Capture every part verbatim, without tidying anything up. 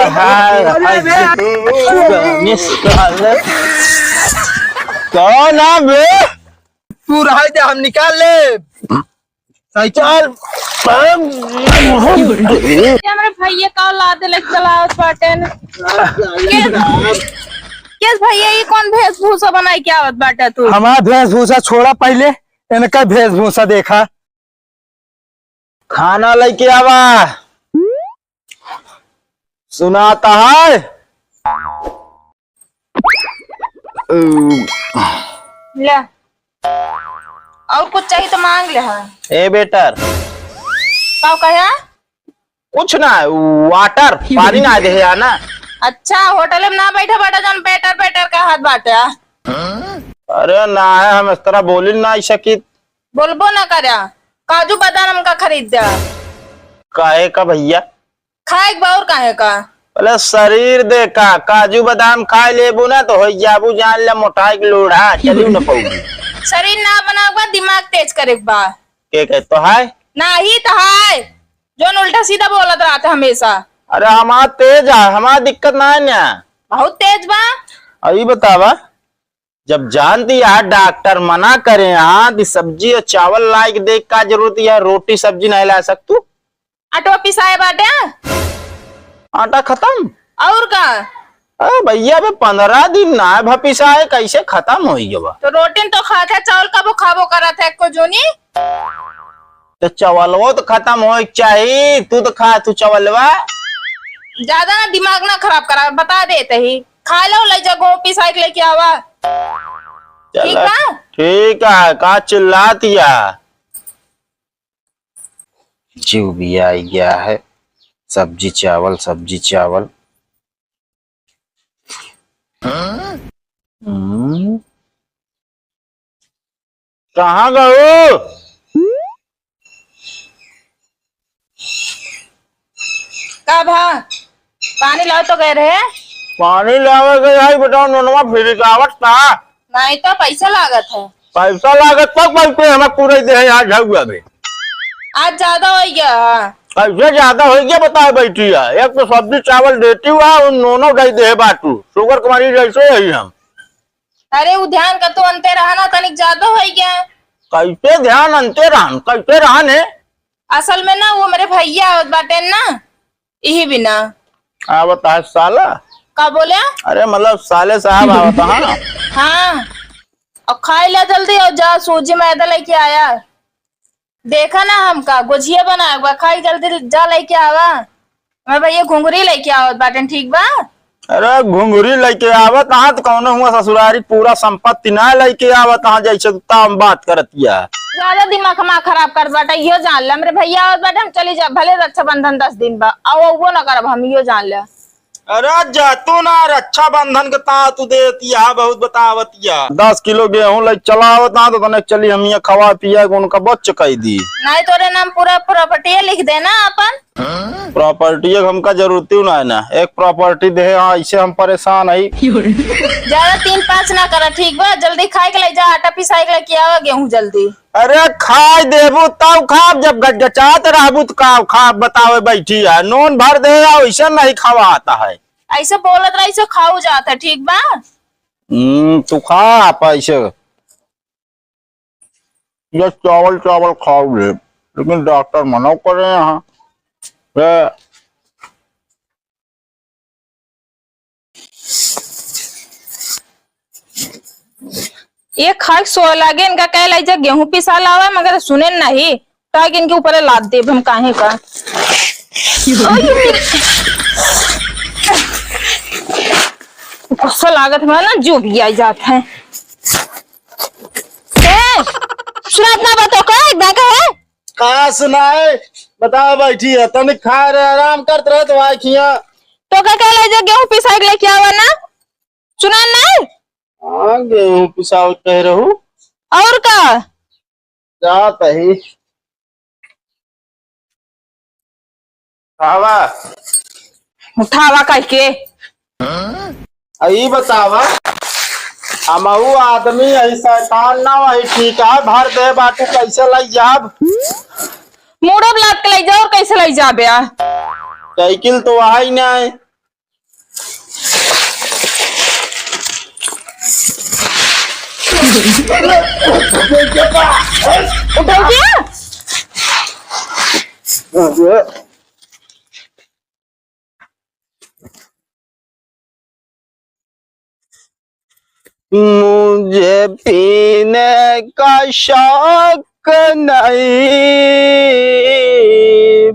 हाँ, अरे बे। निकाल। कौन है बे? तू रह दे, हम निकाल ले। साइकिल। ये हमरे भैया का औलाद लेके चलावत बाटेन। के, केस भैया, ये कौन वेशभूषा बनाई के आवत बाटे तू? हमार वेशभूषा छोड़ा, पहिले इनका वेशभूषा देखा। खाना लेके आवा। सुनाता है। ले। और कुछ चाहिए तो मांग ले, हाँ। ए बेटर। का कहे? कुछ ना, water, पानी ना दे है ना। अच्छा, होटल में ना बैठा बाटा, जौन बेटर बेटर कहत बाटे। अरे ना है, हम इस तरह बोली ना सकित। बोलबो ना करया। काजू बादाम हमका खरीद द्या। काहे का भैया? खाए के बा और काहे का? बोले शरीर देखा, काजू बादाम खाए लेबू ना तो हो जाबू, जान ले मोटाई के लोढ़ा, चलियो ना पौगी। शरीर ना बनावे के बा, दिमाग तेज करे के बा। के कहे तो है? नाही तो है, जौन उल्टा सीधा बोलत रहत है हमेशा। अरे हमार तेज है, हमार दिक्कत ना है ना। बहुत तेज बा। अब ई बतावा, जब जानती है डॉक्टर मना करे हैं कि सब्जी और चावल लाइके देख का जरूरत है, रोटी सब्जी नहीं ला सकतू? आटो पिसाए बाटे। आटा खत्म? और का? अरे भैया, बे पन्द्रह दिन ना है भपिसा है, कैसे खत्म हो गया बा? तो रोटी तो खात है, चावल कबो खाबो करत है को जोनी? तो चावलवो तो खत्म होए के चाही, तू तो खा तू चावलवा। ज्यादा ना दिमाग ना खराब करा, बता देते ही। खा लो, ले जा, गेहूं पिसाई के लेके आवा। चला, ठीक बा? ठीक है, का चिल्लात या? जीव भी आ गया है, सब्जी चावल, सब्जी चावल। हम्म। कहाँ गऊ? का भा? पानी लावे तो गए रहे? पानी लावे गए है, बताओ, नोनवा फिर आवत था। नहीं तो पैसा लागत है। पैसा लागत तो पैसे हमें पूरे दे है, आज झगुआ में। आज ज्यादा हो गया। कैसे ज्यादा हो गया, बताओ बैठी है। एक तो सब्जी चावल देती हुआ, उन नोनो दे दे बाटू। शुगर के मरीज ऐसे ही हम। अरे, उ ध्यान का तो अंते रहा ना, तनिक ज्यादा होइ गया। कैसे ध्यान अंते रहन, कैसे रहन है? असल में ना, वो मेरे भैया आवत बाटे ना, इही बिना। आवत है साला? का बोले? अरे, मतलब, साले साहब आवत है। हाँ, अब खाई ले जल्दी, और जा सूजी मैदा लेके आया। देखा ना हमका, गोझिया बनाए बा, खाई जल्दी जा लेके आवा। मैं भैया घुंघरी लेके आवत बाटेन, ठीक बा? अरे घुंघरी लेके आवत हाँ तो कौनो हुआ ससुरारी पूरा संपत्ति ना लेके आवत हाँ, जैसे तू ताम बात करत या। ज्यादा दिमाग हमार खराब कर बाटा, इहो जान ले। हमरे भैया आवत बाटे, हम चली जा, भले रक्षाबंधन दस दिन बा, आओ वो ना करब, हम इहो जान ले। अरे जातू ना, रक्षाबंधन के ता तू देत या, बहुत बतावत या। दस किलो गेहूं ले चलावत ना तो तने चली हम ये खवा पिया के उनका बच कई दी। नहीं तोरे नाम पूरा प्रॉपर्टी लिख देना अपन। प्रॉपर्टी के हमका जरूरत ही ना है ना, एक प्रॉपर्टी दे, हाँ, ऐसे हम परेशान है। ज्यादा तीन पाँच ना करा, ठीक बा? जल्दी खाए के ले जा, आटा पिसाए के लेके आवा, गेहूं जल्दी। अरे खाए देबू तब खाब, जब गटगटात रहबू तो का खाब? बतावे बैठी है, नून भर दे या वैसे नहीं खवाता है। ऐसे बोलत रही से खाऊ जात है, ठीक बा? हम्म, तू खा आप ऐसे। ये चावल, चावल खाओ ले, लेकिन डॉक्टर मना करे यहाँ। ये ये खाए सो लागे, इनका कहे लाई जा गेहूं पिसा लावे, मगर सुने नहीं। ताकि इनके ऊपर लाद देब हम काहे का। गुस्सा लागत में ना जो भी आई जात है। ए, सुनात ना बा तो का, एक दाका है? का सुनाए? बताओ, बैठी है, तनिक खा रहे, आराम करत रहे तो आए खिया। तो का कहले जे गेहूं पिसाए के लेके आवा ना? सुना नहीं? हाँ, गेहूं पिसाओ कह रहू। और का? जात ही। खावा। उठावा कह के। आ, ई बतावा, हमहू आदमी है, शैतान ना वही ठीक है, भर दे बाटू, कैसे लई जाब? मूड़ो ब्लाक के लई जाओ, और कैसे लई जाबे आ? साइकिल तो वही नहीं। उठा दिया? मुझे पीने का शौक नहीं,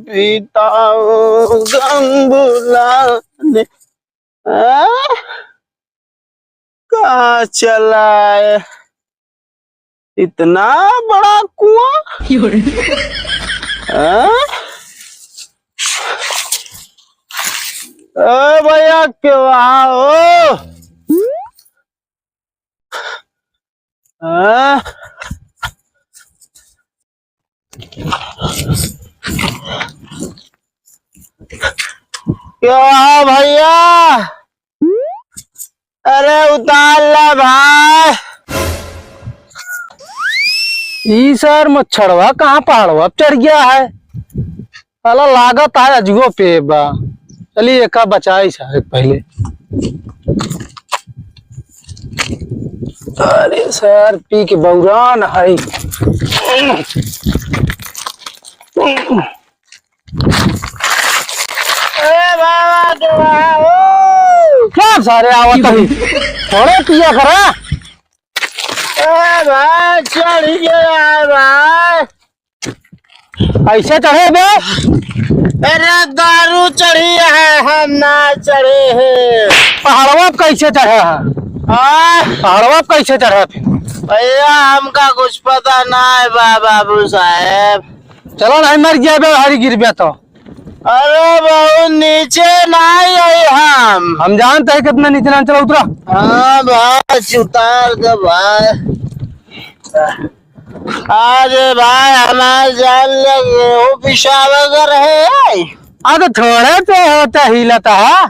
पीता हूँ गम भुलाने। हाँ? कहाँ चला है इतना बड़ा कुआं? हाँ? ओ भैया, के वहाँ हो? हाँ? क्या भैया? अरे उतार ला भाई। ई सर मच्छरवा कहाँ पहाड़वा पे चढ़ गया है? साला लागत है अजुओ पे बा। चलिए एका बचाई सारे पहले। अरे सर पी के बौरान है। ए बाबा के बाबा, ओ! क्या सारे आवत ही? थोड़े पिया करा। ए भाई, चढ़ गया है भाई। ऐसे चढ़े बे? अरे दारू चढ़ी है, हम ना चढ़े हैं। पहाड़वा पे कैसे चढ़े हैं? हाँ? पहाड़वा पे कैसे चढ़े फिर? भैया, हमका कुछ पता ना है बा-, बाबू साहेब। चलो नहीं मर गया बे, हरी गिर बे तो। अरे बाबू, नीचे नहीं आई हम। हम जानते हैं कितना नीचे ना, चलो उतरा। हाँ भाई, उतार दे भाई। आज भाई हमार जान लगे, वो पेशाब अगर है। हाँ तो थोड़े पे होता हिलता है।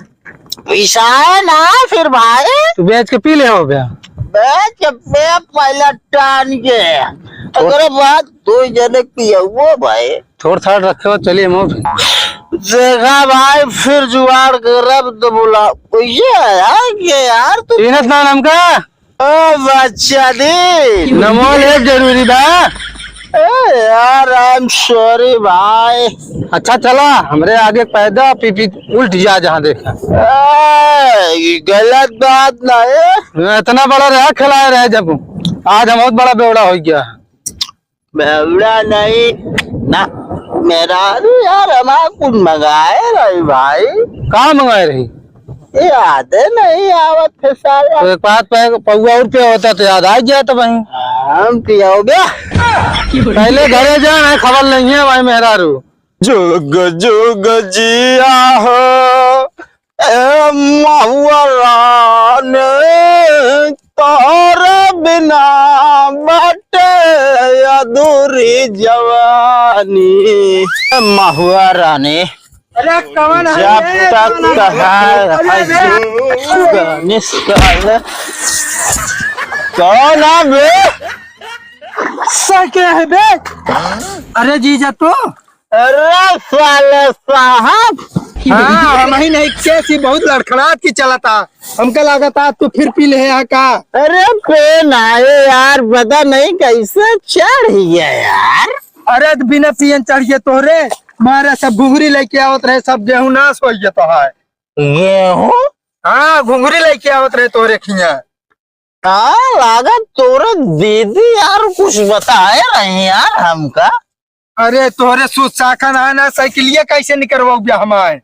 पैसा है ना फिर भाई। तू बेच के पी ले हो बे। बेच के पी पहले टान के। ओकरे बाद दो जने पियबो भाई। थोड़ थाड़ रखे हो, चलिए हम फिर। देखा भाई, फिर जुगाड़ करब तो बोला। ये है यार, ये यार तू। पीनत ना हमका। ओ बच्चा दी। नमो ले जरूरी बा। ए यार, I'm sorry भाई। अच्छा चला, हमरे आगे पैदा पी पी उल्ट जा जहाँ देखा। ए, ये गलत बात ना है। इतना बड़ा रहा, खिलाया रहे जब, आज हम बहुत बड़ा बेवड़ा हो गया। बेवड़ा नहीं ना, मेहरारू यार, हमार कुछ मंगाए रही भाई। का मंगाए रही? याद नहीं आवत है साला। तो एक बात पे पौवा और पे होता तो याद आ गया तो भाई। हम पियो बे। पहले घरे जा, ना खबर नहीं है भाई मेहरारू। जुग जुग जिया हो ए महुआ रानी, तोरे बिना बाटे अधूरी जवानी। ए महुआ रानी, अरे कौन है जब रे? तक कौन है? कहा अरे है रे। निष्काल। कौन है बे? सर क्या है बे? अरे जीजा तो अरे साले साहब। हाँ, हम ही नहीं, केस ही बहुत लड़खड़ात की चला था। हमका लगा था तू फिर पी ले है का? अरे पे ना ये यार, पता नहीं कैसे चढ़ गया यार। अरे तो बिना पियन चढ़ गया तोरे, मारे सब घुघरी लेके आवत रहे, सब गेहूं नाश हो गया तो है। गेहूं? हाँ, घुघरी लेके आवत रहे तोरे खिया। हाँ, लागत तोरे दीदी यार कुछ बताए रही यार हमका। अरे तोहरे सुसाखन है ना, साइकिलिया कैसे निकलवाऊ बे हमार?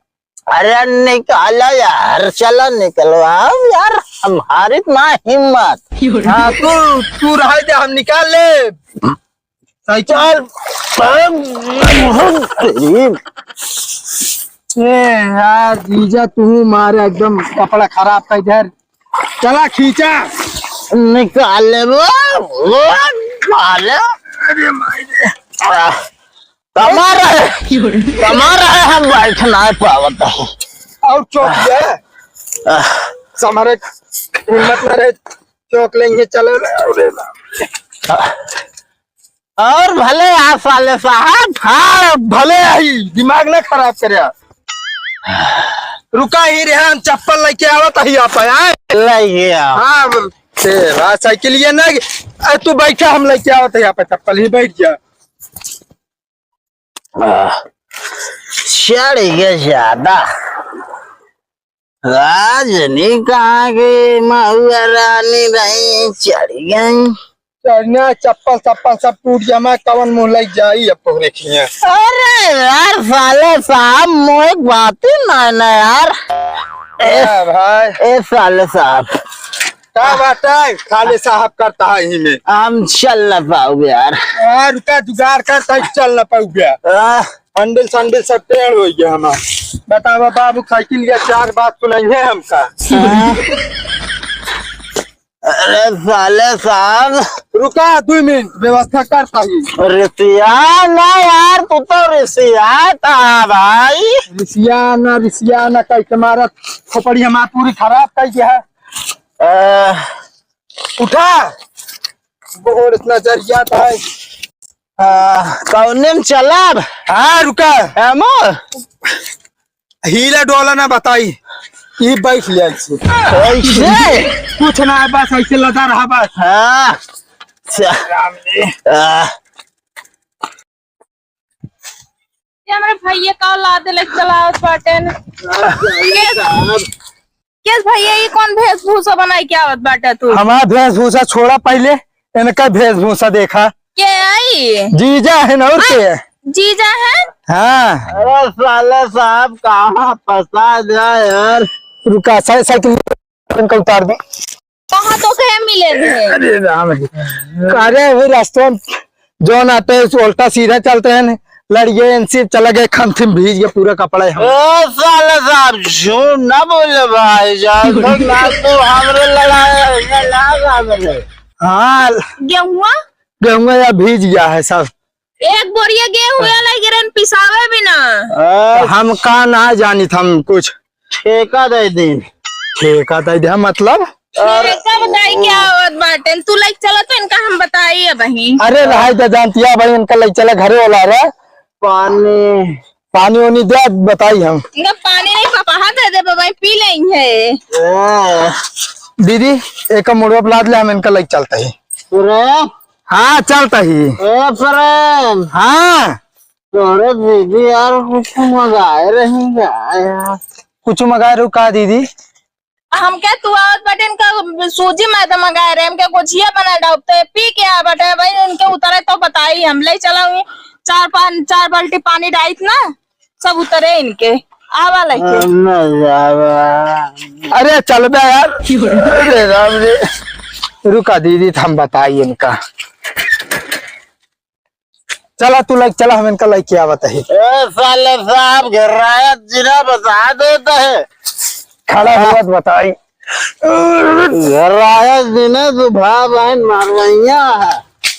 अरे निकाला यार, चला निकलवाओ यार, हमारी ना हिम्मत। हाँ, तू, तू रह जा, हम निकाल ले। साइकिल। ए यार, जीजा तू मारे एकदम कपड़ा खराब कर दे। चला खींचा। निकाल ले वो, वो निकाल ले। अरे माई रे। आ, कमा रहे, कमा रहे हम बैठ ना पावत है। और चौक ले। आ। हमारे हिम्मत ना रहे, चौक लेंगे, चले। अरे बाप रे। आ। और भले आ साले साहब। हाँ, भले आई, दिमाग ना खराब करे। रुका ही रे, हम चप्पल लेके आवत ही आप आए। लेके आओ। हाँ, तेरा साइकिल ये ना, अरे तू बैठा, हम लइके आवत है यहाँ पे चप्पल, ही बैठ जा। आह, चढ़ गया ज्यादा। राजनी कहाँ गई? महुआ रानी रही, चढ़ गई। चढ़ना, चप्पल चप्पल सब टूट गया, मैं कवन मुँह लग जाई अब तोहरे खिया। अरे यार साले साहब, मोए बात ही ना ना यार। ए, ए भाई। ए साले साहब। का बात है? साले साहब करता है इही में। हम चल ना पाउबे यार। यार, रुका, जुगाड़ करता है, चल ना पाउबे। आह। हैंडल सैंडल सब टेढ़ हो गया हमार। बतावा बाबू, साइकिल के चार बात सुनाई है हमका। हाँ। अरे साले साहब। रुका, दो मिनट, व्यवस्था करता ही। रिसिया ना यार, तू तो रिसिया था भाई। रिसिया ना, रिसिया ना, कैसे मारत खोपड़ी हमार पूरी खराब कर दिया है। अ, उठा, गोड़ इतना जर जाता है। आ, कौने में चलब? हाँ, रुका। एमो? हीला डोला ना बताई, ई बैठ लिया इसे। कैसे? कुछ ना है, बस ऐसे लदा रहा बस। हाँ। अच्छा। राम जी। आ। ये हमरे भैया का औलाद लेके चलावत बाटेन। केस, केस भैया, ये कौन वेशभूषा बनाई के आवत बाटे तू? हमार वेशभूषा छोड़ा पहले, इनका वेशभूषा देखा। के आई? जीजा है ना, और आ, के? जीजा है? हाँ। अरे साले साहब, कहाँ फंसा जाए यार। रुका, साइ-, साइकिल इनका उतार दे। कहाँ तो कहे मिले थे? अरे राम रे। अरे वो रास्ता में जौन आते हैं, उल्टा सीधा चलते हैं, लड़ गए इनसे, चला गए खंथी में, भीज गया पूरा कपड़ा है हम। ए साले साहब, झूठ ना बोले भाई जान, तो ना तो हमरे लड़ाई है, ना हमरे। हाँ। गेहुआ? गेहुआ या भीज गया है सब। एक बोरिया गेहूं या लग रहे पिसावे भी ना। तो हम का ना जानित हम कुछ। ठेका दे दे। ठेका दे दे, मतलब? ठेका बताई क्या आवत बाटे? तू लइके चला तो इनका हम बताई अब ही। अरे रहाई दे, जानतिया भाई, इनका लइके चला घरे वाला रे। पानी। पानी वानी दे, बताई हम। इनका पानी नहीं, पपाहा दे दे, बाबा, पी लेंगे। ए। दीदी, एक मुड़वा पे लाद ले, हम इनका लइके चलते हैं। पूरा? हाँ, चलता ही। ए प्रेम। हाँ। तोरे दीदी यार कुछ मंगाए रही का यार? कुछ मंगाए रहू का दीदी? हमके तू आवत बाटे इनका सूजी मैदा मंगाए रहे, हमके गुझिया बना डाउब, तो पी के आ बाटे भाई, इनके उतरे तो बताई, हम ले चला हूँ, चार पान, चार बाल्टी पानी डाइत ना, सब उतरे इनके। आवा लइके। हम ना जावा। अरे चल बे यार। अरे राम रे। रुका दीदी, तो हम बताई इनका। चला तू लइके चला, हम इनका लइके आवत है। ए साले साहब, घरायत जिना बता देता है। खड़ा हुआ तो बताई। घरायत जिना तो भाव बहन मारवैया है।